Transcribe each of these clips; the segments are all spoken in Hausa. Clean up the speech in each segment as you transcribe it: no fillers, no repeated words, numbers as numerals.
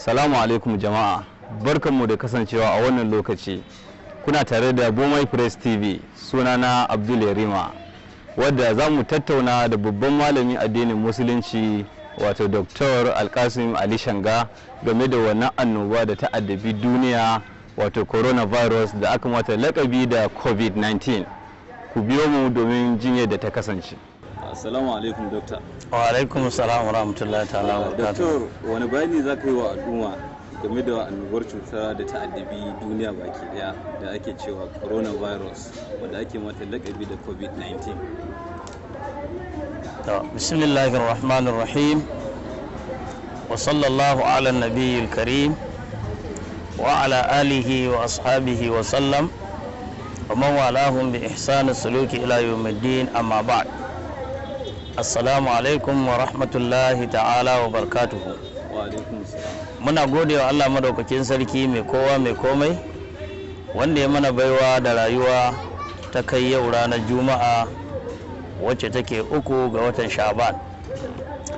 Salamu alaikum jama'a, barkanmu da kasancewa a wannan lokaci. Kuna tare da Bomai Press TV, sunana Abdul Yarima, wadda za mu tattauna da babban malamin addinin Musulunci, wato Dr. Alkasim Ali Shanga, game da wannan annoba da ta addabi duniya, wato coronavirus da aka mata lakabi da COVID-19. Ku biyo mu domin jin yadda ta kasance. Assalamu alaikum, Dokta. Wa alaikum salam wa rahmatullahi ta'ala wa barakatuh. Doktor, wani bayani za ka yi wa al'umma game da annobar cuta da ta addabi duniya baki daya da ake cewa coronavirus, wanda ake mata lakabi da COVID-19? To, bismillahir rahmanir rahim, wa sallallahu ala nabiyyil karim wa ala alihi wa ashabihi wa sallam wa man walahum bi ihsani suluki ila yawmiddin, amma ba'd. Assalamu alaikum wa rahmatullahi ta'ala wa barakatuhu. Wa alaikum salam. Muna gode wa Allah madaukakin sarki, mai kowa mai komai, wanda ya mana baiwa da rayuwa ta kai yau ranar Juma'a, wacce take 3 ga watan Sha'ban,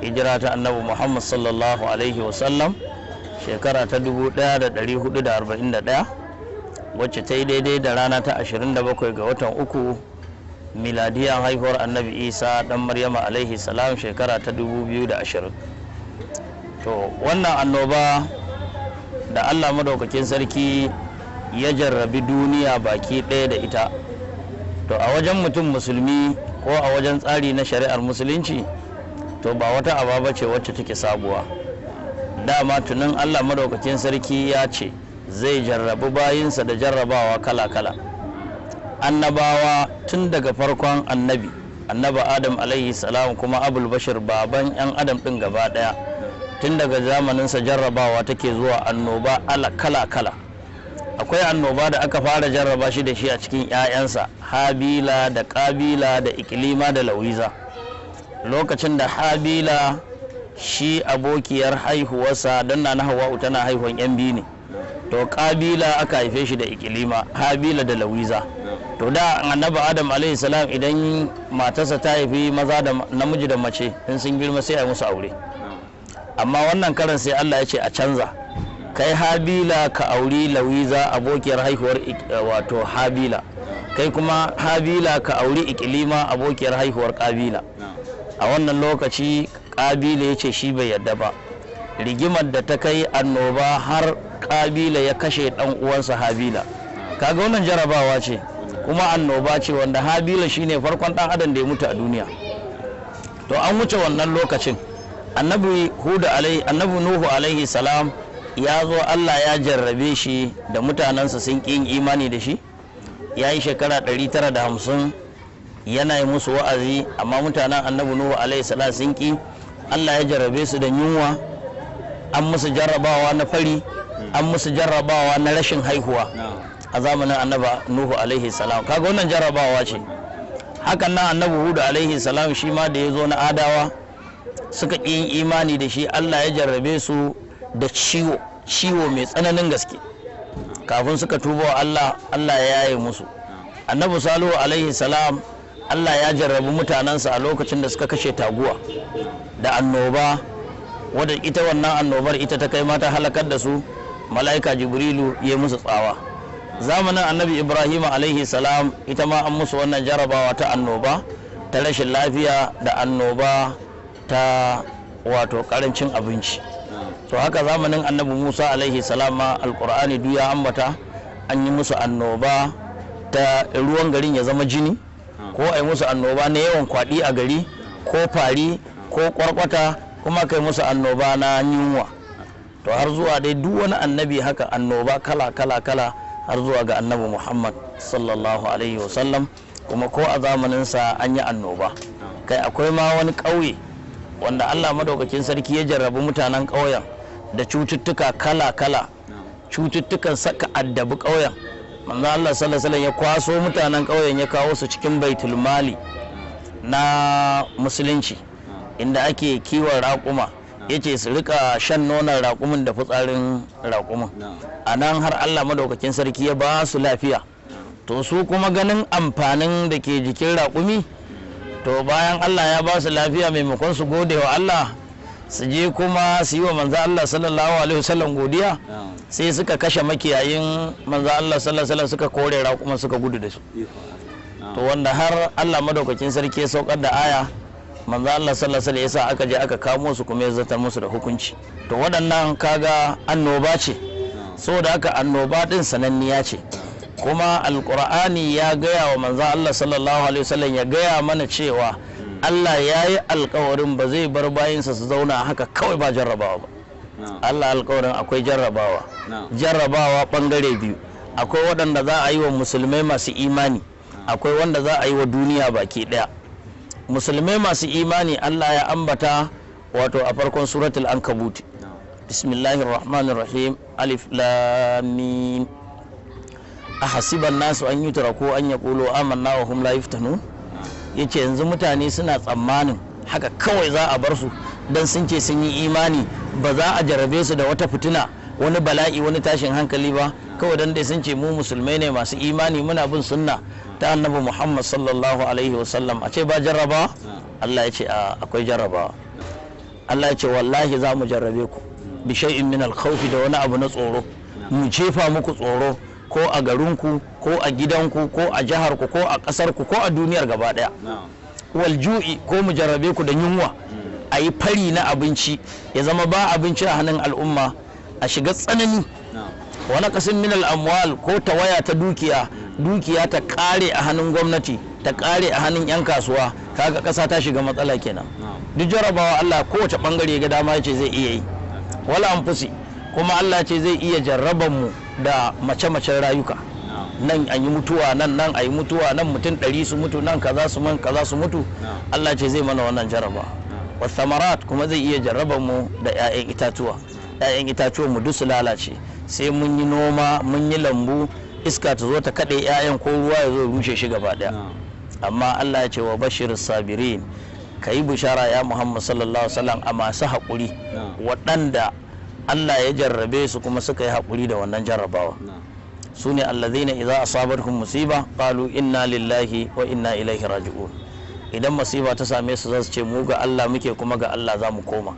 hijira ta Annabi Muhammad sallallahu alaihi wasallam shekara ta 1441, wacce ta yi daidai da rana ta 27 ga watan 3, miladiyan haihuwar Annabi Isa dan Maryama alaihi salam shekara ta 2020. To, wannan annoba da Allah madaukakin sarki ya jarrabi duniya baki ɗaya da ita, to a wajen mutum musulmi ko a wajen tsari na shari'ar Musulunci, to ba wata aba ce wacce take sabuwa. Dama tunin Allah madaukakin sarki ya ce zai jarrabi bayinsa da jarrabawa kala-kala. Annabawa, tun daga farkon annabi, Annabi Adam alaihi salam, kuma Abul Bashir, baban 'yan Adam ɗin gaba ɗaya, tun daga zamaninsa jarrabawa take zuwa, annoba ala kala-kala. Akwai annoba da aka fara jarraba shi da shi a cikin 'ya'yansa, Habila da Kabila da Ikilima da Lawiza. Lokacin da Habila, shi abokiyar haihuwarsa, don na Hawa'u tana haihuwan 'yan biyu ne, to Kabila aka haife shi da Ikilima, Habila da Lawiza. To da Annabi Adam alaihi salam, idan matarsa ta haifi maza da namiji da mace, in sun girma sai a yi musu aure. Amma wannan karan sai Allah ya ce a canza: kai Habila ka auri Lawiza, abokiyar haihuwar wato Habila, kai kuma Habila ka auri Ikilima, abokiyar haihuwar Kabila. A wannan lokaci Kabila ya ce shi bai yadda ba. Rigimar da ta kai annoba har Kabila ya kashe dan uwansa Habila. Kaga wannan jarabawa ce kuma annoba ce, wanda Habila shine farkon dan adam da ya mutu a duniya. To an wuce wannan lokacin. Annabi Hudu alai, Annabi Nuhu alaihi salam ya zo, Allah ya jarrabe shi da mutanensa sun ƙi yin imani da shi. Ya yi shekara 950 yana yi musu wa'azi, amma mutanen Annabi Nuhu alaihi salam sun ƙi. Allah ya jarrabe su da yunwa, an musu jarrabawa na fari, an musu jarrabawa na rashin haihuwa a zamanin Annabi Nuhu alaihi salam. Kaga wannan jarrabawa ce. Hakan nan Annabi Hudu alaihi salam, shi ma da ya zo na Adawa suka ƙi yin imani da shi, Allah ya jarrabe su da ciwo, ciwo mai tsananin gaske. Kafin suka tuba wa Allah, Allah ya yaye musu. Annabi Salihu alaihi salam, Allah ya jarrabi mutanensa a lokacin da suka kashe taguwa da annoba, wadda ita wannan annobar ita ta kai mata halakar da su. Mala'ika Jibrilu ya musu tsawa. Zamanin Annabi Ibrahim alaihi salam, ita ma an musu wannan jarabawa ta annoba ta rashin lafiya da annoba ta wato karancin abinci. To haka zamanin Annabi Musa alaihi salam ma, Alkur'ani duk ya ambata, an yi musu annoba ta ruwan garin ya zama jini, ko a yi musu annoba na yawan kwaɗi a gari, ko fari, ko kwarkwata, kuma kai musu annoba na yunwa. To har zuwa dai duk wani annabi haka, annoba kala kala kala, har zuwa ga Annabi Muhammad sallallahu alaihi wasallam. Kuma ko a zamaninsa an yi annoba. Kai, akwai ma wani ƙauye wanda Allah madaukakin sarki ya jarrabi mutanen ƙauyen da cututtuka kala kala. Cututtukan saka addabi ƙauyen. Manzo Allah sallallahu alaihi ya kwaso mutanen ƙauyen, ya kawo su cikin baitul mali na Musulunci, inda ake kiwon raƙuma, yace su rika shan nonon raƙumin da fitsarin raƙumin. A nan har Allah madaukakin sarki ya ba su lafiya. To su kuma ganin amfanin da ke jikin raƙumi, to bayan Allah ya ba su lafiya, maimakon su gode wa Allah, Su je kuma su yi wa manzo Allah sallallahu alaihi wasallam godiya, Na'am. sai suka kashe makiyayin manzo Allah sallallahu alaihi wasallam, suka kore raƙuma suka gudu da su. Ikon Allah. Na'am. To wanda har Allah madaukakin sarki ya saukar da aya, manzo Allah sallallahu alaihi wasallam yasa aka je aka kamo su kuma ya zartar musu da hukunci. To waɗannan kaga annoba ce. Na'am. Saboda haka annoba din sananniya ce, kuma alqur'ani ya gaya wa manzo Allah sallallahu alaihi wasallam ya gaya mana cewa Allah ya yi alkawarin ba zai bar bayinsa su zauna haka kawai ba jarrabawa ba. Na'am. Allah alkawarin akwai jarrabawa. Na'am. Jarrabawa bangare biyu: akwai waɗanda za a yi wa musulmai masu imani, akwai wanda za a yi wa duniya baki ɗaya. Musulmai masu imani Allah ya ambata wato a farkon suratul ankabut. Na'am. Bismillahir rahmanir rahim, alif lam mim, ahasiban nasu an yutraku an yaqulu amanna wa hum la yuftanun. Yace yanzu mutane suna tsammanin haka kawai za a bar su dan sun ce sun yi imani, ba za a jarabe su da wata fitina, wani bala'i, wani tashin hankali ba, kawai dan dai sun ce mu musulmai ne masu imani, muna bin sunna ta annabi Muhammad sallallahu alaihi wasallam, a ce ba jarraba. Allah ya ce akwai jarrabawa. Allah ya ce wallahi za mu jarrabe ku bi shay'in min al-khawfi, da wani abu na tsoro, mu jefa muku tsoro ko a garinku ko a gidanku ko a jiharku ko a ƙasarku ko a duniyar gaba ɗaya. Na'am. Wal ju'i, ko mu jarrabe ku da yunwa, a yi fari na abinci, ya zama ba abinci a hannun al'umma, a shiga tsanani. Na'am. Wani kasin min al'amwal, ko tawaya ta dukiya, dukiya ta kare a hannun gwamnati, ta kare a hannun 'yan kasuwa, kaga ƙasa ta shiga matsala kenan. Na'am. Duk jarabawa Allah kowace bangare ga dama yace zai iya yi. Wala anfusi, kuma Allah ce zai iya jarraban mu da mace-macen rayuka. Na'am. Nan an yi mutuwa, nan nan a yi mutuwa, nan mutum 100 su mutu, nan kaza su man kaza su mutu. Na'am. Allah ce zai mana wannan jarraba. Wasamarat, kuma zai iya jarraban mu da 'ya'yan itatuwa, 'ya'yan itatuwan mu duk su lalace, sai mun yi noma, mun yi lambu, iska ta zo ta kaɗe 'ya'yan ko ruwa ya zo ya rushe shi gaba ɗaya. Na'am. Amma Allah ya ce wa bashir sabirin, ka yi bishara ya Muhammad sallallahu alaihi wasallam a masu haƙuri, Na'am. waɗanda Allah ya jarrabe su kuma suka yi haƙuri da wannan jarrabawa. Na'am. Su ne allazina idza asabatuhum musiba qalu inna lillahi wa inna ilaihi raji'un. Idan masifa ta same su, za su ce mu ga Allah muke kuma ga Allah za mu koma.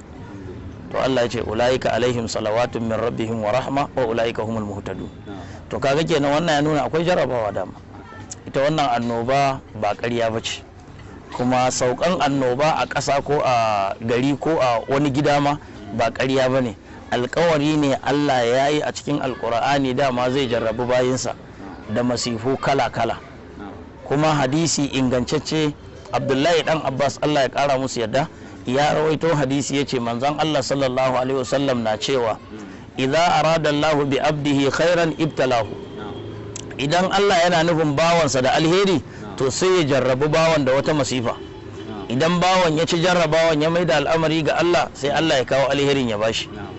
To Allah ya ce ulaika alaihim salawatun min rabbihim wa rahma wa ulaika humul muhtadun. Na'am. To kaga kenan wannan ya nuna akwai jarrabawa dama. Ita wannan annoba ba ƙarya ba ce, kuma saukan annoba a ƙasa ko a gari ko a wani gida ma ba ƙarya ba ne. Alkawari ne Allah ya yi a cikin alkur'ani, dama zai jarrabu bayinsa da masifu kala-kala. Na'am. Kuma hadisi ingantacce, Abdullahi dan Abbas, Allah ya kara musu yadda, ya rawaito hadisi, ya ce manzon Allah sallallahu alaihi wasallam na cewa idza arada Allah bi abdihi khairan ibtalahu. Na'am. Idan Allah yana nufin bawansa da alheri, to sai ya jarrabu bawan da wata masifa. Na'am. Idan bawan ya ci jarrabawan ya maida al'amari ga Allah, sai Allah ya kawo alherin ya bashi. Na'am.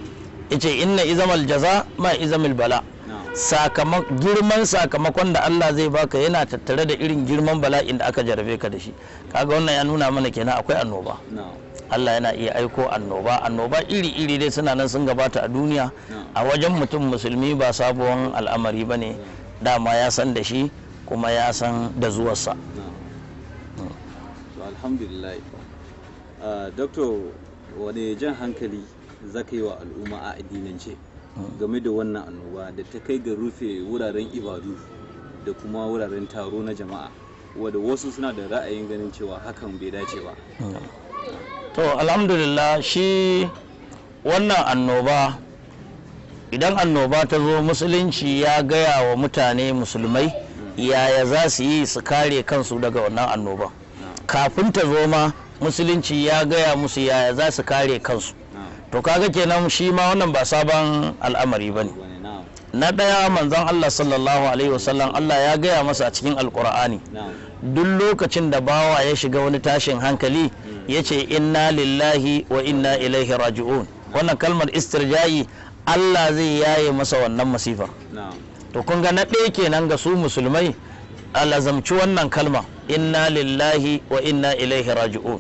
Yace inna izamal jaza ma izamil bala. Na'am. Girman sakamakon da Allah zai baka yana tattare da irin girman bala'in da aka jarabe ka da shi. Kaga wannan ya nuna mana kenan akwai annoba. Na'am. Allah yana iya aiko annoba. Annoba iri-iri dai suna nan sun gabata a duniya. Na'am. A wajen mutum musulmi ba sabuwan al'amari ba ne, dama ya san da shi kuma ya san da zuwarsa. Na'am. To alhamdulillah. Doctor, wane jan hankali za ka yi wa al'umma a addinance game da wannan annoba da ta kai ga rufe wuraren ibadu da kuma wuraren taro na jama'a, wadda wasu suna da ra'ayin ganin cewa hakan bai dace ba? To alhamdulillah, shi wannan annoba, idan annoba ta zo, musulunci ya gaya wa mutane musulmai yaya za su yi su kare kansu daga wannan annoba. Kafin ta zo ma musulunci ya gaya musu yaya za su kare kansu. Na'am. To kaga kenan shi ma wannan ba sabon al'amari ba ne. Wani na'am. Na ɗaya, manzon Allah sallallahu alaihi wasallam, Allah ya gaya masa a cikin alkur'ani, Na'am. duk lokacin da bawa ya shiga wani tashin hankali ya ce inna lillahi wa inna ilaihi raji'un, wannan kalmar istirja'i, Allah zai yaye masa wannan masifar. Na'am. To kun ga na ɗaya kenan ga su musulmai alazamci wannan kalma, inna lillahi wa inna ilaihi raji'un.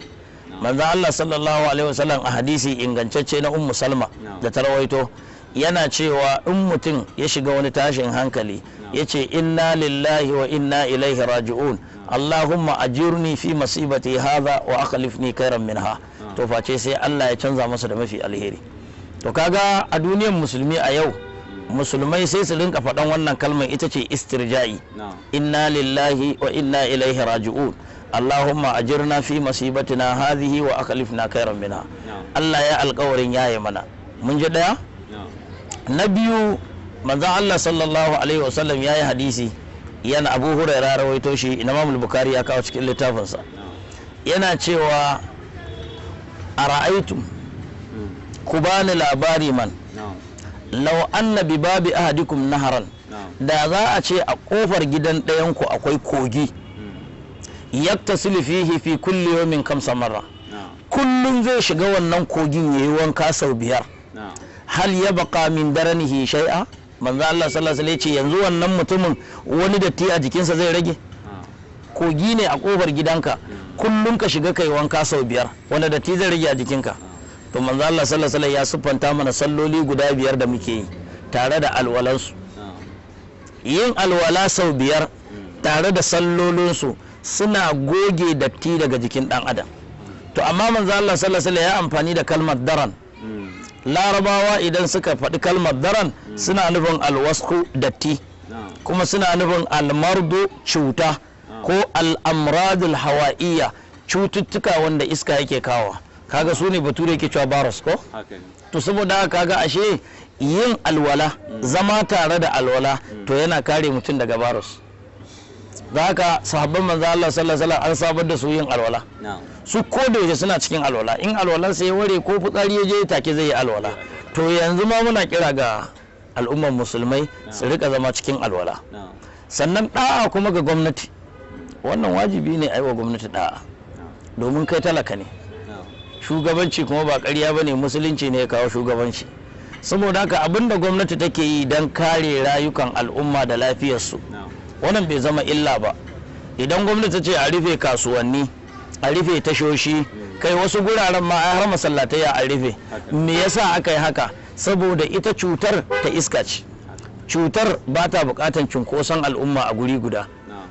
Manzon Allah sallallahu alaihi wasallam a hadisi ingantacce na Ummu Salma da ta rawaito, yana cewa in mutum ya shiga wani tashin hankali ya ce inna lillahi wa inna ilaihi raji'un, Allahumma ajirni fi masibati hadha wa akhlifni khairan minha. To face sai Allah ya canza masa da mafi alheri. To kaga a duniyar musulmi a yau, musulmai sai su rinka faɗan wannan kalmar, ita ce istirja'i: "Inna lillahi wa inna ilaihi raji'un, Allahumma ajirna fi masibatina hadhihi wa akhlifna khairan minha." Allah ya alƙawarin yaye mana. Mun ji daya. Na biyu, manzon Allah sallallahu alaihi wasallam yayi hadisi, yana Abu Hurairah rawaito shi, Imam Bukhari ya kawo cikin littafinsa, yana cewa: "Ara'aytum, ku bani labari man, law anna bi babi ahadikum naharan, da za a ce a kofar gidan ɗayanku akwai kogi, yaktasilu fihi fi kulli yawmin kamsa marra, kullum zai shiga wannan kogin yayi wanka sau 5, hal yabqa min daranihi shay'a?" Manzo Allah sallallahu alaihi wasallam ce, yanzu wannan mutumin wani datti a jikinsa zai rage? Kogi ne a kofar gidanka, kullum ka shiga kai wanka sau 5, wanda datti zai rage a jikinka? To manzo Allah sallallahu alaihi wasallam ya siffanta mana salloli guda 5 da muke yi tare da alwalansu. Yin alwala sau 5 tare da sallolinsu suna goge datti daga jikin dan adam. To amma manzo Allah sallallahu alaihi wasallam ya amfani da kalmar daran. Larabawa idan suka faɗi kalmar daran, suna nufin alwasku, datti, kuma suna nufin almardu, cuta, ko al'amradul hawa'iyya, cututtuka wanda iska yake kawo. Kaga su ne bature yake cewa virus ko. To saboda haka kaga ashe yin alwala, zama tare da alwala, to yana kare mutum daga virus. Da haka sahabban manzo Allah sallallahu alaihi wasallam an sabar da su yin alwala. Su ko da yaushe suna cikin alwala. In alwalan sai ya ware ko fitsari ya je, take zai yi alwala. To yanzu ma muna kira ga al'ummar musulmai su rika zama cikin alwala. Sannan da'a kuma ga gwamnati, wannan wajibi ne a yi wa gwamnati da'a, domin kai talaka ne. Shugabanci kuma ba ƙarya ba ne, musulunci ne ya kawo shugabanci. Saboda haka abin da gwamnati take yi don kare rayukan al'umma da lafiyarsu, wannan bai zama illa ba. Idan gwamnati ce a rufe kasuwanni, a rufe tashoshi, kai wasu guraren ma ai har masallatai a rufe. Me yasa aka yi haka? Saboda ita cutar ta iska ce, cutar ba ta bukatan cunkoson al'umma a guri guda.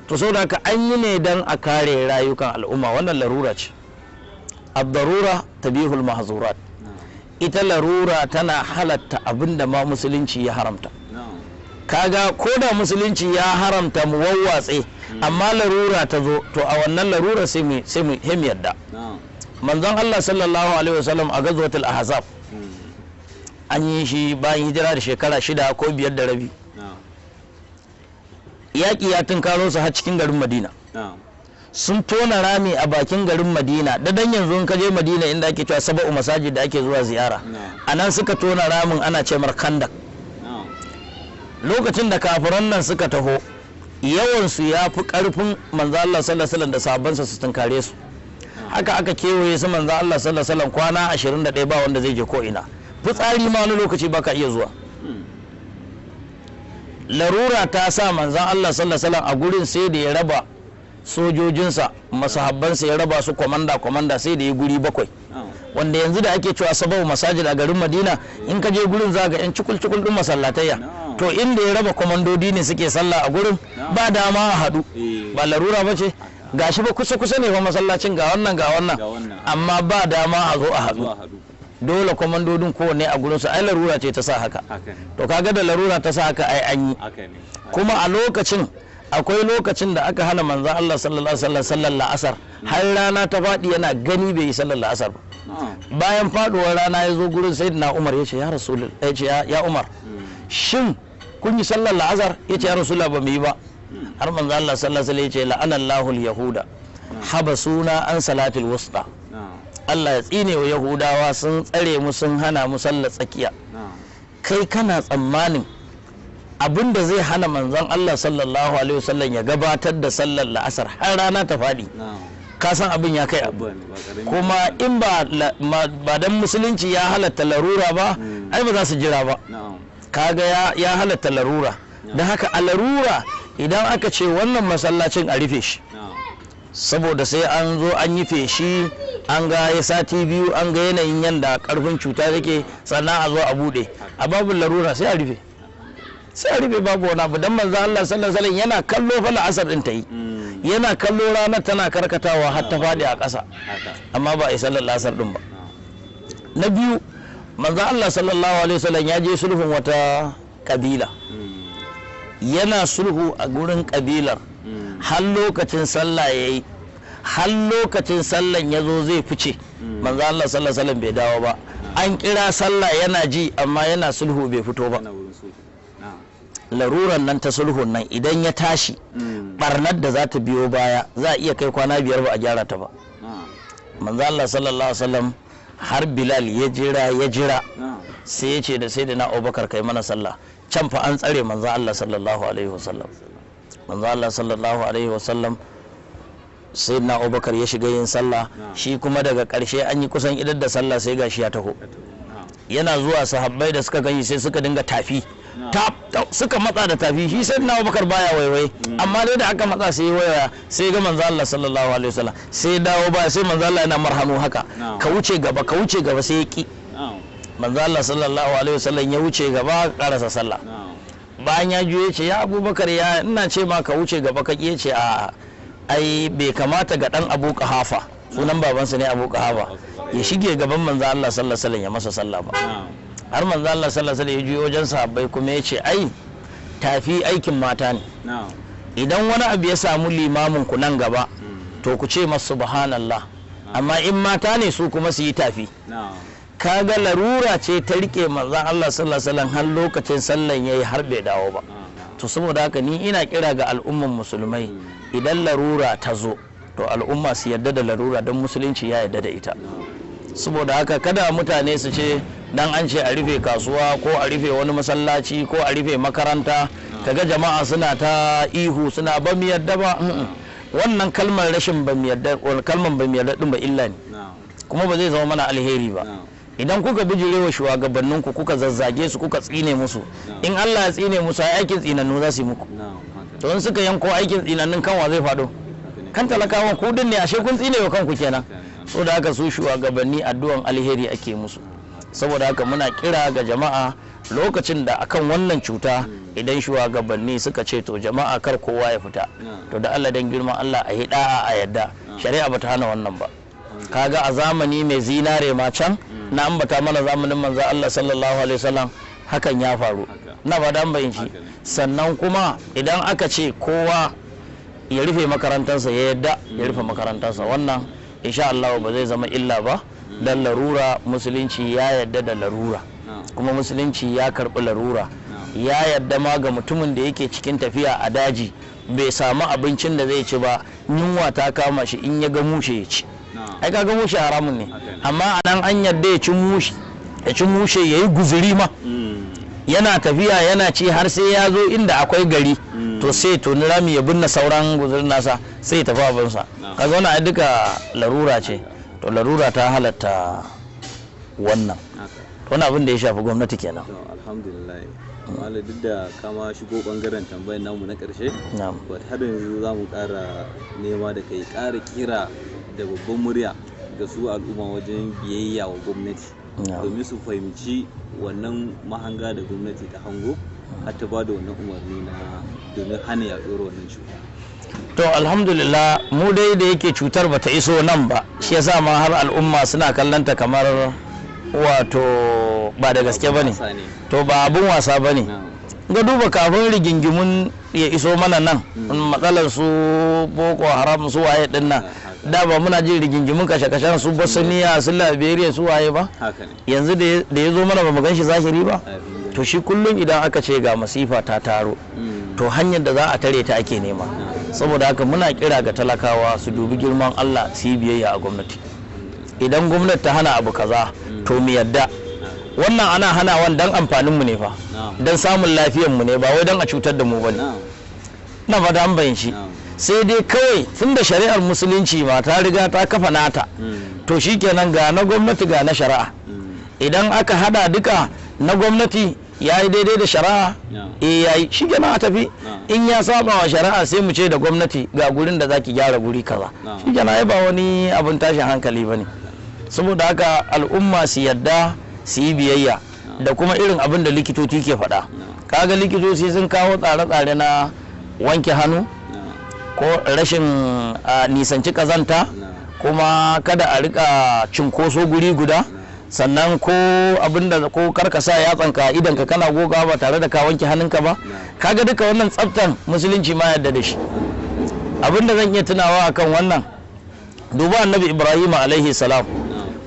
To saboda haka an yi ne don a kare rayukan al'umma. Wannan larura ce. Ad-darura tabihul mahzurat. Ita larura tana halatta abinda ma musulunci ya haramta. Kaga ko da musulunci ya haramta mu wawwatse, amma larura ta zo, to a wannan larura sai mu yadda. Manzon Allah sallallahu alaihi wasallam a gazwatul ahzab, an yi shi bayan hijira da shekara 6 ko 5.5, yaƙi ya tunkaro su har cikin garin Madina. Sun tona rami a bakin garin Madina da dan yanzu in ka je Madina, inda ake cewa saba'u masajid da ake zuwa ziyara, a nan suka tona ramin, ana ce mar kandak. Lokacin da kafiran nan suka taho, yawansu ya fi karfin manzo Allah sallallahu alaihi wasallam da sahabbansa su tunkare su. Haka aka kewaye su. Manzo Allah sallallahu alaihi wasallam kwana 21 ba wanda zai je ko ina, fitsari ma wani lokaci baka iya zuwa. Larura ta sa manzon Allah sallallahu alaihi wasallam a gurin sai da ya raba sojojinsa, masahabbansa, ya raba su kwamanda kwamanda, sai da ya guri bakwai, wanda yanzu da ake cewa sabau masajid a garin Madina, in ka je gurin za ga yan cikul cikul din masallatayya. To inda ya raba kwamandodi ne suke sallah a gurin, ba dama a haɗu. Ba larura ba ce? Gashi ba kusa kusa ne fa masallacin, ga wannan, ga wannan, amma ba dama a zo a haɗu. Dole kwamandodin kowanne a gurin su. Ai larura ce ta sa haka. To kaga da larura ta sa haka, ai an yi. Kuma a lokacin akwai lokacin da aka hana manzon Allah sallallahu alaihi wasallam sallar la'asar, har rana ta faɗi yana gani bai yi sallar la'asar ba. Bayan faduwar rana ya zo gurin Sayyidina Umar, ya ce: "Ya Rasulullah," ya ce: "Ya Umar, shin kun yi sallar la'asar?" Ya ce: "Ya Rasulullah, ba mu yi ba." Har manzon Allah sallallahu alaihi wasallam ya ce: "La'anallahu al-yahuda habasuna an salatil wusta." Allah ya tsine wa Yahudawa, sun tsare mu, sun hana mu sallar tsakiya. Kai kana tsammanin abin da zai hana manzon Allah sallallahu alaihi wasallam ya gabatar da sallar la'asar har rana ta faɗi, ka san abin ya kai abu. Kuma in ba dan musulunci ya halatta larura ba, ai ba za su jira ba. Kaga ya halatta larura. Don haka a larura, idan aka ce wannan masallacin a rufe shi saboda sai an zo an yi feshi, an ga ya sati 2, an ga yanayin yanda karfin cuta take, sannan a zo a bude, a babu larura sai a rufe, sai a rufe, babu wani abu. Dan manzo Allah sallallahu alaihi wasallam yana kallo fa la'asar din ta yi, yana kallo ranar tana karkatawa har ta faɗi a ƙasa, amma ba a yi sallar la'asar din ba. Na biyu, manzo Allah sallallahu alaihi wasallam ya je sulhun wata kabila. Yana sulhu a gurin kabilar har lokacin sallah yayi, har lokacin sallan ya zo zai fice, manzo Allah sallallahu alaihi wasallam bai dawo ba. An kira sallah yana ji, amma yana sulhu bai fito ba. Laruran nan ta sulhun nan idan ya tashi, barnar da za ta biyo baya za a iya kai kwana 5 ba a gyara ta ba. Manzo Allah sallallahu alaihi wasallam har Bilal ya jira ya jira, sai ya ce da sayyidina Abubakar, kai mana sallah. Can fa an tsare manzo Allah sallallahu alaihi wasallam. Manzo Allah sallallahu alaihi wasallam, sayyidina Abubakar ya shiga yin sallah, shi kuma daga karshe an yi kusan idar da sallah sai gashi ya taho. Yana zuwa, sahabbai da suka gani sai suka dinga tafi, tap, suka matsa da tafi. Shi sayyidina Abubakar baya waiwai, amma dai da aka matsa sai waiwaya, sai ga manzo Allah sallallahu alaihi wasallam, sai dawo ba, sai manzo Allah yana marhanu haka, ka wuce gaba, ka wuce gaba, sai ya ki. Manzo Allah sallallahu alaihi wasallam ya wuce gaba karasa sallah. Bayan ya juye ce, ya Abubakar, ya ina ce ma ka wuce gaba ka ki? Ce a ai bai kamata ga dan Abu Qahafa, sunan babansa ne Abu Qahafa, ya shige gaban manzo Allah sallallahu alaihi wasallam ya masa sallah ba. Har manzo Allah sallallahu alaihi wasallam ya juyo wajen sahabbai kuma ya ce, ai tafi aikin mata ne, idan wani abu ya samu limamin ku nan gaba to ku ce masa subhanallah, amma in mata ne su kuma su yi tafi. Kaga larura ce ta rike manzon Allah sallallahu alaihi wasallam har lokacin sallan yayi har bai dawo ba. To saboda haka ni ina kira ga al'umman musulmai, idan larura ta zo to al'umma su yarda da larura, don musulunci ya yarda da ita. Saboda haka kada mutane su ce dan an ce a rufe kasuwa ko a rufe wani masallaci ko a rufe makaranta, kaga jama'a suna ta ihu suna ba mu yarda ba. Wannan kalmar rashin ba mu yarda, kalmar ba mu yarda din ba illa ne, kuma ba zai zama mana alheri ba. Idan kuka bijirewa shugabanninku, kuka zazzage su, kuka tsine musu, in Allah ya tsine musu, ai aikin tsinannu za su yi muku. To in suka yanko aikin tsinannun kanwa zai faɗo kan talakawan ku din ne, ashe kun tsine wa kanku kenan. Saboda haka su shugabanni addu'an alheri ake musu. Saboda haka muna kira ga jama'a lokacin da akan wannan cuta, idan shugabanni suka ce to jama'a kar kowa ya fita, to da Allah dan girman Allah a yi da'a, a yadda shari'a bata hana wannan ba. Kaga a zamani mai zinare ma can na ambata mana zamanin manzo Allah sallallahu alaihi wasallam hakan ya faru, na ba dan bayin shi. Sannan kuma idan aka ce kowa ya rufe makarantarsa, ya yadda ya rufe makarantarsa, wannan insha Allah ba zai zama illa ba, dan larura musulunci ya yadda da larura, kuma musulunci ya karbi larura, ya yadda ma ga mutumin da yake cikin tafiya a daji bai samu abincin da zai ci ba, yunwa ta kama shi, in ya ga mushe ya ci. Ai kaga mushe haramun ne, amma anan an yadda ya ci mushe, ya ci mushe yayi guzuri ma, yana tafiya yana ci har sai ya zo inda akwai gari, to sai to ni rami ya binne sauran guzurin nasa sai ya tafi abinsa. Kaga wannan ai duka larura ce, to larura ta halatta wannan. Wannan abin da ya shafi gwamnati kenan. To alhamdulillah malam, duk da kama shigo bangaren tambayar namu na karshe, but har yanzu za mu kara nema da kai kara kira da babban murya ga su al'umma wajen biyayya wa gwamnati, domin su fahimci wannan mahanga da gwamnati ta hango har ta ba da wannan umarni na domin hana yaduwar wannan cuta. To alhamdulillah, mu dai da yake cutar bata iso nan ba, shi yasa ma har al'umma suna kallanta kamar wato ba da gaske bane. To ba abun wasa bane. Ga duba kafin rigingimun ya iso mana nan, matsalar su Boko Haram su waye din nan, da ba muna jin rigingimun kashe-kashen su Bosnia su Liberia su waye ba, yanzu da ya zo mana ba mu gan shi zahiri ba. To shi kullum idan aka ce ga masifa ta taro, to hanyar da za a tare ta ake nema. Saboda haka muna kira ga talakawa su dubi girman Allah su yi biyayya a gwamnati. Idan gwamnati ta hana abu kaza, to mu yadda. Wannan ana hanawan dan amfanin mu ne fa, dan samun lafiyar mu ne, ba wai dan a cutar da mu bane. Na fata an bayanci. Sai dai kawai tunda shari'ar musulunci ma ta riga ta kafa nata, to shikenan ga na gwamnati ga na shari'a. Idan aka hada duka, na gwamnati ya yi daidai da shari'a, eh yayi, shikenan a tafi. In ya saba wa shari'a sai mu ce da gwamnati ga gurin da zaki gyara guri kaza, shikenan, ai ba wani abin tashin hankali bane. Saboda haka al'umma su yadda su yi biyayya da kuma irin abin da likitoci ke faɗa. Kaga likitoci sun kawo tsare-tsare na wanke hannu ko rashin nisanci kazanta, kuma kada a rika cinkoso guri guda. Sannan ko abinda ko karkasa yatsanka idan ka kana goga ba tare da ka wanke hannunka ba. Kaga duka wannan tsaftan musulunci ma yadda da shi. Abinda zan iya tunawa akan wannan, duba Annabi Ibrahim alaihi salam,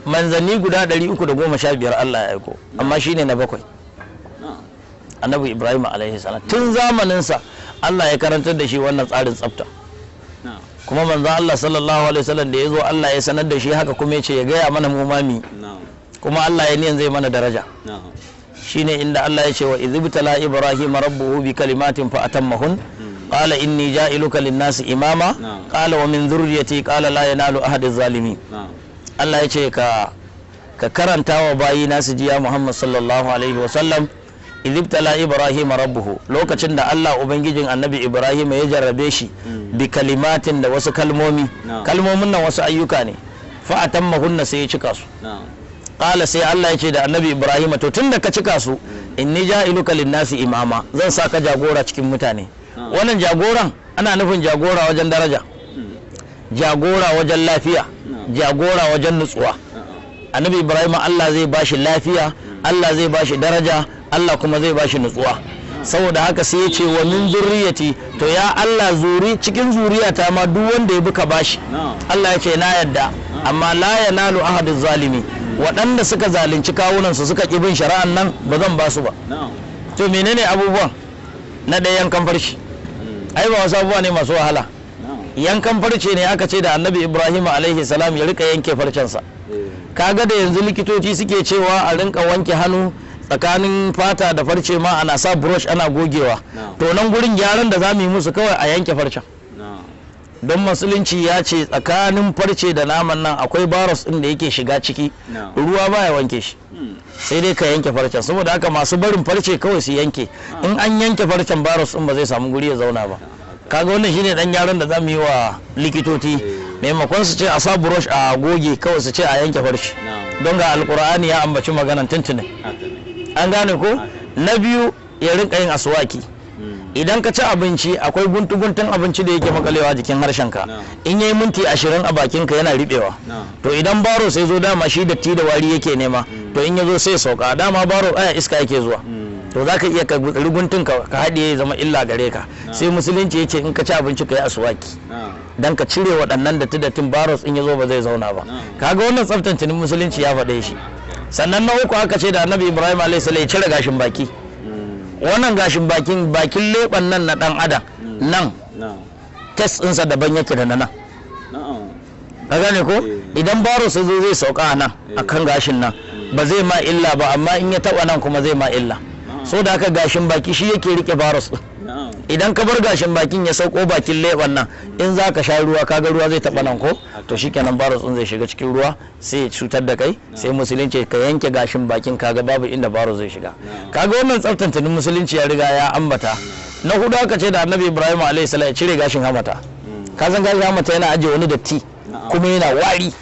manzanni guda 315 Allah ya aiko, amma shine na bakwai, Annabi Ibrahim alaihi salam. Tun zamaninsa Allah ya karantar da shi wannan tsarin tsafta. Kuma manzon Allah sallallahu alaihi wasallam da ya zo, Allah ya sanar da shi haka, kuma ya ce ya gaya mana mu mami, kuma Allah ya niyan zai mana daraja. Shine inda Allah ya ce wa idhibtala Ibrahim rabbuhu bi kalimatin fa atammahun, qala inni ja'iluka lin-nasi imama, qala wa min dhurriyyati, qala la yanalu ahadi zalimin. Allah ya ce ka karanta wa bayi nasu jiya Muhammad sallallahu alaihi wasallam, idhibtala Ibrahim rabbuhu, lokacin da Allah ubangijin Annabi Ibrahim ya jarrabe shi bi kalimatin, da wasu kalmomi. Kalmomin nan wasu ayyuka ne. Fa atammahunna, sai ya cika su. Qala, sai Allah ya ce da Annabi Ibrahim, to tunda ka cika su, inni ja'iluka lin-nasi imama, zan sa ka jagora cikin mutane. Wannan jagoran ana nufin jagora wajen daraja, jagora wajen lafiya, jagora wajen nutsuwa. Annabi Ibrahim Allah zai bashi lafiya, Allah zai bashi daraja, Allah kuma zai bashi nutsuwa. Saboda haka sai ya ce wa min zurriyati, to ya Allah, zuri cikin zuriyata ma duk wanda ya buka bashi. Allah ya ce na yadda, amma la yanalu ahadu zalimi, waɗanda suka zalunci kawunansu suka ƙi bin shari'an nan ba zan ba su ba. To menene abubuwan? Na ɗaya, yankan farce. Ai ba wasu abubuwa ne masu wahala. Yankan farce ne aka ce da Annabi Ibrahim alaihi salam ya rika yanke farcensa. Kaga da yanzu likitoci suke cewa a rinka wanke hannu tsakanin fata da farce ma ana sa brush ana gogewa, to nan gurin gyaran da za mu yi musu kawai a yanke farcen, don musulunci ya ce tsakanin farce da naman nan akwai virus din da yake shiga ciki, ruwa baya wanke shi, sai dai ka yanke farcen. Saboda haka masu barin farce kawai su yanke. In an yanke farcen, virus din ba zai samu guri ya zauna ba. Kaga wannan shine dan gyaran da zamu yi wa likitoci, maimakon su ce a sa brush a goge, kawai su ce a yanke farce, don ga Alkur'ani ya ambaci maganan tuntuni. An gane ko? Na biyu, ya rinka yin aswaki. Idan ka ci abinci, akwai guntu-guntun abinci da yake makalewa jikin harshenka. In yayi minti 20 a bakinka yana riɓewa. To idan baro sai zo, dama shi datti da wari yake nema, to in ya zo sai sauka. Dama baro aya iska yake zuwa, to za ka iya ka gutsuri guntun ka haɗiye, ya zama illa gare ka. Sai musulunci ya ce in ka ci abinci ka yi aswaki dan ka cire waɗannan datti dattin, baros in ya zo ba zai zauna ba. Kaga wannan tsaftan tunin musulunci ya faɗe shi. Sannan na uku, aka ce da Annabi Ibrahim alaihi salam ya cire gashin baki. Wannan gashin bakin, bakin leɓen nan na ɗan adam nan, test ɗinsa daban yake da na nan. Ka gane ko? Idan baro sai zo zai sauka a nan akan gashin nan, ba zai ma illa ba, amma in ya taba nan kuma zai ma illa. So da haka gashin baki shi yake rike virus din. Idan ka bar gashin bakin ya sauko bakin leɓen nan, in za ka sha ruwa, kaga ruwa zai taɓa nan ko? To shikenan, virus din zai shiga cikin ruwa sai ya cutar da kai. Sai musulunci ka yanke gashin bakin, kaga babu inda virus zai shiga. Kaga wannan tsaftan tunin musulunci ya riga ya ambata. Na hudu, aka ce da Annabi Ibrahim alaihi salam ya cire gashin hamata. Ka san gashin hamata yana ajiye wani datti kuma yana wari,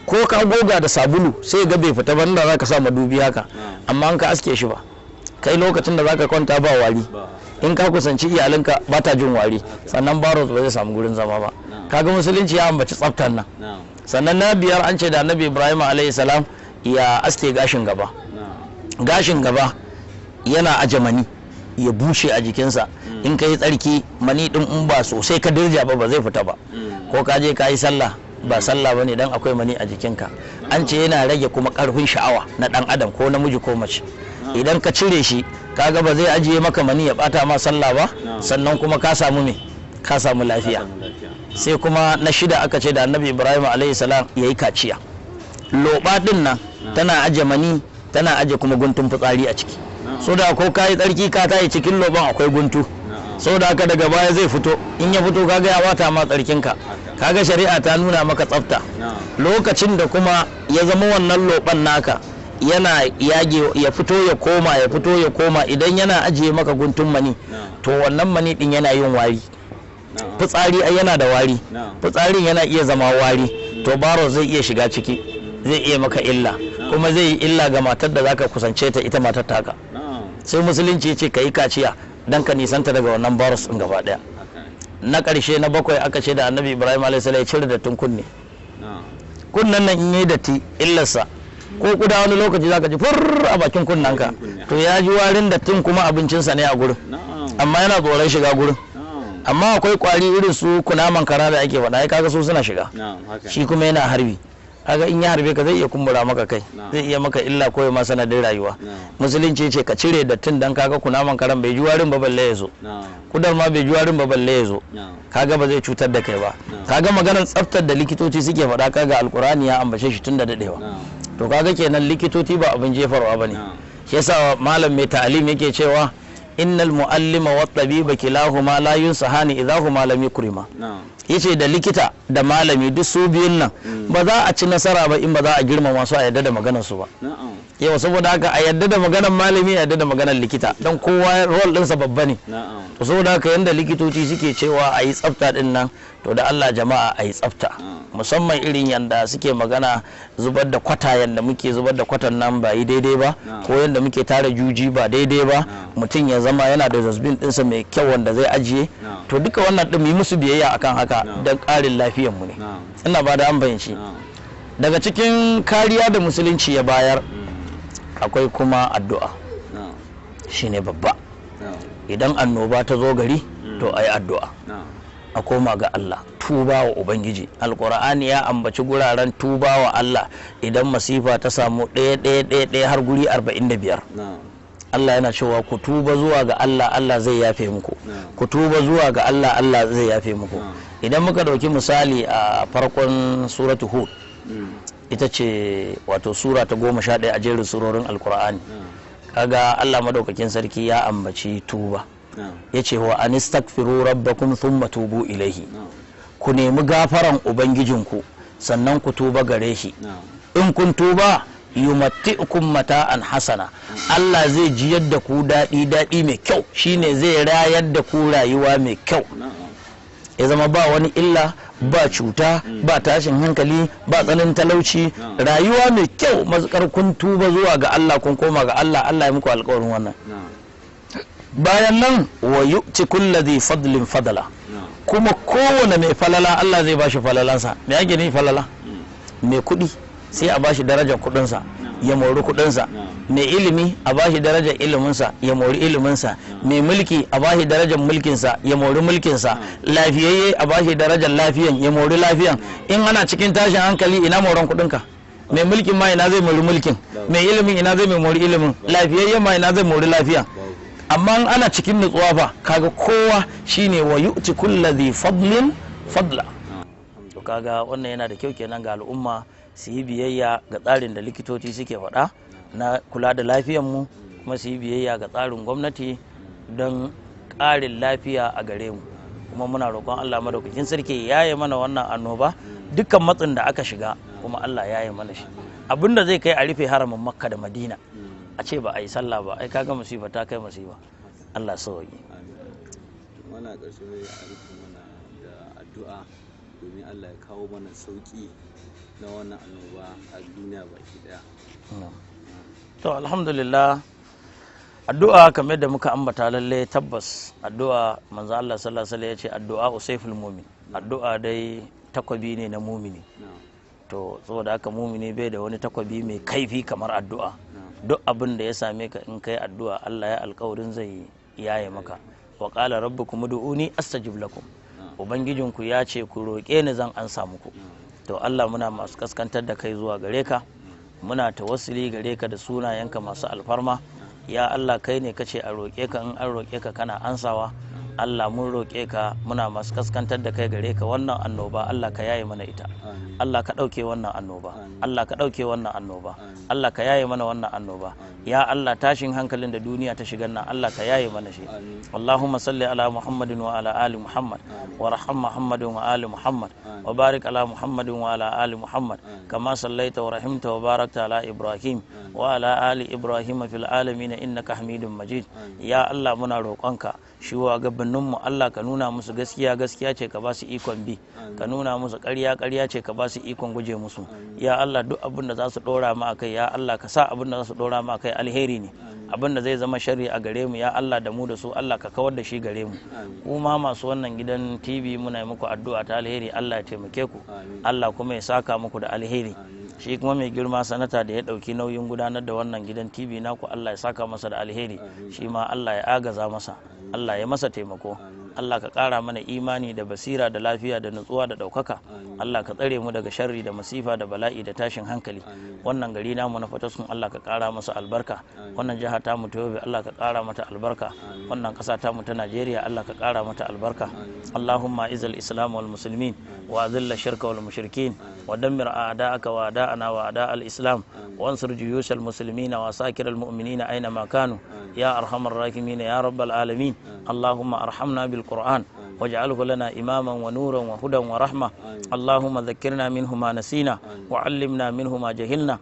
ko ka goga da sabulu sai ga bai fita ba inda za ka sa madubi haka. Amma an ka aske shi ba kai, lokacin da zaka kwanta ba wari, in ka kusanci iyalinka ba ta jin wari, sannan baros ba zai samu gurin zama ba. Kaga musulunci ya ambaci tsaftar nan. Sannan na biyar, an ce da Annabi Ibrahim alaihi salam ya aske gashin gaba. Gashin gaba yana aje mani ya bushe a jikinsa. In ka yi tsarki, mani din in ba sosai ka dirja ba, ba zai fita ba. Ko ka je ka yi sallah, ba sallah bane, dan akwai mani a jikinka. An ce yana rage kuma karfin sha'awa na dan adam, ko namiji ko mace. Idan ka cire shi, kaga ba zai ajiye maka mani ya bata ma sallah ba, sannan kuma ka samu me? Ka samu lafiya. Sai kuma na shida, aka ce da Annabi Ibrahim alaihi salam ya yi kaciya. Loba din nan tana aje mani, tana aje kuma guntun fitsari a ciki. So da ko kayi tsarki ka tayi, cikin loban akwai guntu, so da haka daga baya zai fito. In ya fito, kaga ya bata ma tsarkinka. Kaga shari'a ta nuna maka tsafta. Lokacin da kuma ya zama wannan loban naka yana yage, ya fito ya koma, ya fito ya koma, idan yana ajiye maka guntun mani, to wannan mani din yana yin wari. Fitsari ai yana da wari. Fitsarin yana iya zama wari, to baro zai iya shiga ciki, zai iya maka illa, kuma zai yi illa ga matar da zaka kusance ta, ita matar taka. Sai musulunci ya ce ka yi kaciya dan ka nisanta daga wannan virus din gaba daya. Na ƙarshe, na bakwai, aka ce da Annabi Ibrahim alaihi salam ya cire dattin kunne. Kunnen nan in yi datti, illarsa Ko kuda wani lokaci zaka ji fur a bakin kunnanka, to ya ji warin dattin kuma abincinsa ne a gurin, amma yana tsoron shiga gurin. Amma akwai kwari irin su kunaman kara da ake faɗa, ai kaga su suna shiga, shi kuma yana harbi. Kaga in ya harbe ka zai iya kumbura maka kai, zai iya maka illa ko ya ma sanadin rayuwa. Musulunci ce ka cire dattin, dan kaga kunaman karan bai ji warin ba balle ya zo, kudar ma bai ji warin ba balle ya zo, kaga ba zai cutar da kai ba. Kaga maganar tsaftar da likitoci suke faɗa, kaga Alkurani ya ambace shi tun da dadewa. To kaga kenan likitoci ba abin jefarwa bane. Shi yasa malam mai ta'alim yake cewa innal muallima wat tabiba kilahuma la yunsahani idahuma lam yukrima. Yace da likita da malami duk su biyun nan ba za a ci nasara ba in ba za a girmama su a yadda da maganar su ba. Yau saboda haka a yadda da maganar malami, a yadda da maganar likita, don kowa role ɗinsa babba ne. To saboda haka yanda likitoci suke cewa a yi tsafta din nan, to da Allah jama'a a yi tsafta, musamman irin yanda suke magana zubar da kwata, yanda muke zubar da kwatan nan ba yi daidai ba, ko yanda muke tara juji ba daidai ba. Mutum ya zama yana da dustbin ɗinsa mai kyau wanda zai ajiye. To duka wannan ɗin mu yi musu biyayya akan haka don ƙarin lafiyar mu ne. Ina ba da an fahimci. Daga cikin kariya da musulunci ya bayar akwai kuma addu'a, shine babba. Idan annoba ta zo gari, to ayi addu'a, a koma ga Allah, tuba wa Ubangiji. Alkur'ani ya ambaci guraren tuba wa Allah idan masifa ta samu ɗaya ɗaya ɗaya ɗaya har guri 45. Allah yana cewa ku tuba zuwa ga Allah, Allah zai yafe muku. Ku tuba zuwa ga Allah, Allah zai yafe muku. Idan muka ɗauki misali a farkon suratu Hud, ita ce wato sura ta 11 a jerin surorin Alkur'ani, kaga Allah madaukakin sarki ya ambaci tuba, ya ce wa anistaghfiru rabbakum thumma tubu ilaihi, ku nemi gafaran ubangijinku sannan ku tuba gare shi. In kun tuba, yumatti'ukum mata'an hasana, Allah zai jiyar da ku daɗi, daɗi mai kyau, shine zai rayar da ku rayuwa mai kyau, ya zama ba wani illa, ba cuta, ba tashin hankali, ba tsananin talauci, rayuwa mai kyau. Matukar kun tuba zuwa ga Allah, kun koma ga Allah, Allah ya muku alƙawarin wannan. Bayan nan wa yu'ti kulli dhi fadlin fadla, kuma kowane mai falala Allah zai bashi falalansa. Me ake nufi falala? Mai kuɗi sai a bashi darajar kuɗinsa ya mori kuɗinsa, mai ilimi a bashi darajar iliminsa ya mori iliminsa, mai mulki a bashi darajar mulkinsa ya mori mulkinsa, lafiyayye a bashi darajar lafiyan ya mori lafiyan. In ana cikin tashin hankali, ina moran kuɗinka? Mai mulkin ma ina zai mori mulkin? Mai ilimin ina zai mori ilimin? Lafiyayyen ma ina zai mori lafiyan? Amma in ana cikin nutsuwa fa, kaga kowa shine wa yu'ti kulli dhi fadlin fadla. To kaga wannan yana da kyau kenan ga al'umma su yi biyayya ga tsarin da likitoci suke faɗa na kula da lafiyar mu, kuma su yi biyayya ga tsarin gwamnati don ƙarin lafiya a gare mu. Kuma muna roƙon Allah madaukakin sarki ya yi mana wannan annoba, dukkan matsin da aka shiga kuma Allah ya yi mana shi. Abinda zai kai a rufe haramin Makka da Madina a ce ba a yi sallah ba, ai kaga musiba ta kai musiba. Allah sauki. Wannan ƙarshe a rufe mana da addu'a domin Allah ya kawo mana sauki na wannan annoba a duniya baki daya. To alhamdulillah, addu'a kamar da muka ambata, lalle tabbas addu'a, manzo Allah sallallahu alaihi wasallam ya ce addu'a usayful mu'min, addu'a dai takwabi ne na mumini. To saboda haka mumini bai da wani takwabi mai kaifi kamar addu'a. Duk abin da ya same ka, in kai addu'a, Allah ya alkawarin zai yaye maka. Wa qala rabbukum ud'uni astajib lakum, ubangijinku ya ce ku roƙe ni zan ansa muku. To Allah, muna masu kaskantar da kai zuwa gare ka, muna tawassuli gare ka da sunayenka masu alfarma. Ya Allah, kai ne kace a roƙe ka, in an roƙe ka kana ansawa. Allah, mun roƙe ka, muna masu kaskantar da kai gare ka, wannan annoba Allah ka yaye mana ita. Allah ka ɗauke wannan annoba. Allah ka ɗauke wannan annoba. Allah ka yaye mana wannan annoba. Ya Allah, tashin hankalin da duniya ta shiga nan, Allah ka yaye mana shi. Allahumma salli ala Muhammadin wa ala ali Muhammad, wa raham Muhammadin wa ali Muhammad, wa barik ala Muhammadin wa ala ali Muhammad, kama sallaita wa rahimta wa barakta ala Ibrahim wa ala ali Ibrahim fil alamin innaka Hamidum Majid. Ya Allah, muna roƙonka, shugabanninmu Allah ka nuna musu gaskiya gaskiya ce ka ba su ikon bi, ka nuna musu ƙarya ƙarya ce ka ba su ikon guje musu. Ya Allah, duk abin da za su ɗora mu akai, ya Allah ka sa abin da za su ɗora mu akai alheri ne. Abin da zai zama sharri a gare mu, ya Allah, da mu da su, Allah ka kawar da shi gare mu. Kuma masu wannan gidan TV, muna yi muku addu'a ta alheri. Allah ya taimake ku, Allah kuma ya saka muku da alheri. Shi kuma mai girma sanata da ya ɗauki nauyin gudanar da wannan gidan TV naku, Allah ya saka masa da alheri. Shi ma Allah ya agaza masa, Allah ya masa taimako. Allah ka ƙara mana imani da basira da lafiya da nutsuwa da ɗaukaka. Allah ka tsare mu daga sharri da masifa da bala'i da tashin hankali. Wannan gari namu na Fataskun, Allah ka ƙara masa albarka. Wannan jiha tamu ta Yobe, Allah ka ƙara mata albarka. Wannan ƙasa tamu ta Najeriya, Allah ka ƙara mata albarka. اللهم أعز الإسلام والمسلمين وأذل الشرك والمشركين ودمر أعداءك وأعداءنا وأعداء الإسلام وانصر جيوش المسلمين وعساكر المؤمنين أينما كانوا يا أرحم الراحمين يا رب العالمين. اللهم ارحمنا بالقرآن واجعله لنا إماما ونورا وهدى ورحمة. اللهم ذكرنا منه ما نسينا وعلمنا منه ما جهلنا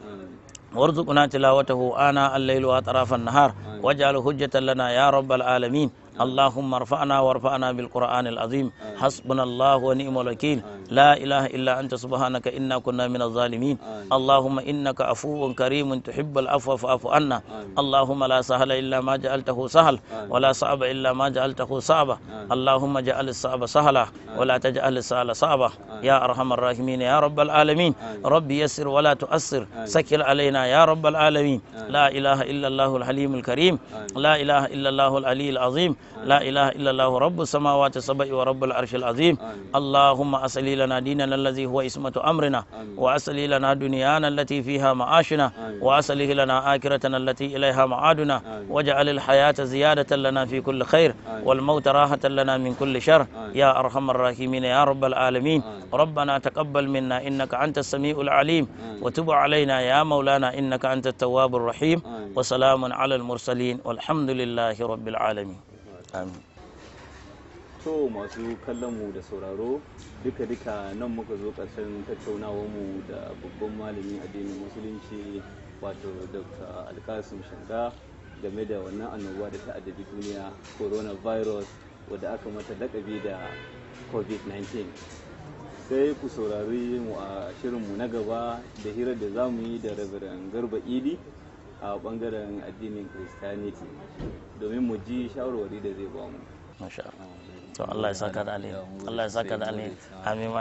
وارزقنا تلاوته آناء الليل وأطراف النهار واجعله حجة لنا يا رب العالمين. اللهم ارفعنا وارفعنا بالقرآن العظيم. حسبنا الله ونعم الوكيل. لا إله إلا أنت، سبحانك إنا كنا من الظالمين. اللهم إنك عفو كريم تحب العفو فاعف عنا. اللهم لا سهل إلا ما جعلته سهل ولا صعب إلا ما جعلته صعبا. اللهم اجعل الصعب سهلا ولا تجعل السهل صعبا يا أرحم الراحمين يا رب العالمين. ربي يسر ولا تؤسر، سهل علينا يا رب العالمين. لا إله إلا الله الحليم الكريم، لا إله إلا الله العلي العظيم، لا إله إلا الله رب السماوات السبع ورب العرش العظيم. اللهم أصلح لنا ديننا الذي هو عصمة أمرنا، وأصلح لنا دنيانا التي فيها معاشنا، وأصلح لنا آخرتنا التي إليها معادنا، واجعل الحياة زيادة لنا في كل خير والموت راحة لنا من كل شر يا أرحم الراحمين يا رب العالمين. ربنا تقبل منا إنك أنت السميع العليم وتب علينا يا مولانا إنك أنت التواب الرحيم. وسلام على المرسلين والحمد لله رب العالمين. آمين. To, masu kallon mu da sauraro, duka-duka nan muka zo ƙarshen tattaunawar mu da babban malamin addinin Musulunci, wato Dr. Alkasim Shanga, game da wannan annoba da ta addabi duniya, coronavirus, wadda aka mata lakabi da COVID-19. Sai ku saurari mu a shirinmu na gaba da hirar da za mu yi da Reverend Garba Idi a bangaren addinin Christianity, domin mu ji shawarwari da zai ba mu. Masha Allah. To, Allah ya saka da alheri. Allah ya saka da alheri. Amin.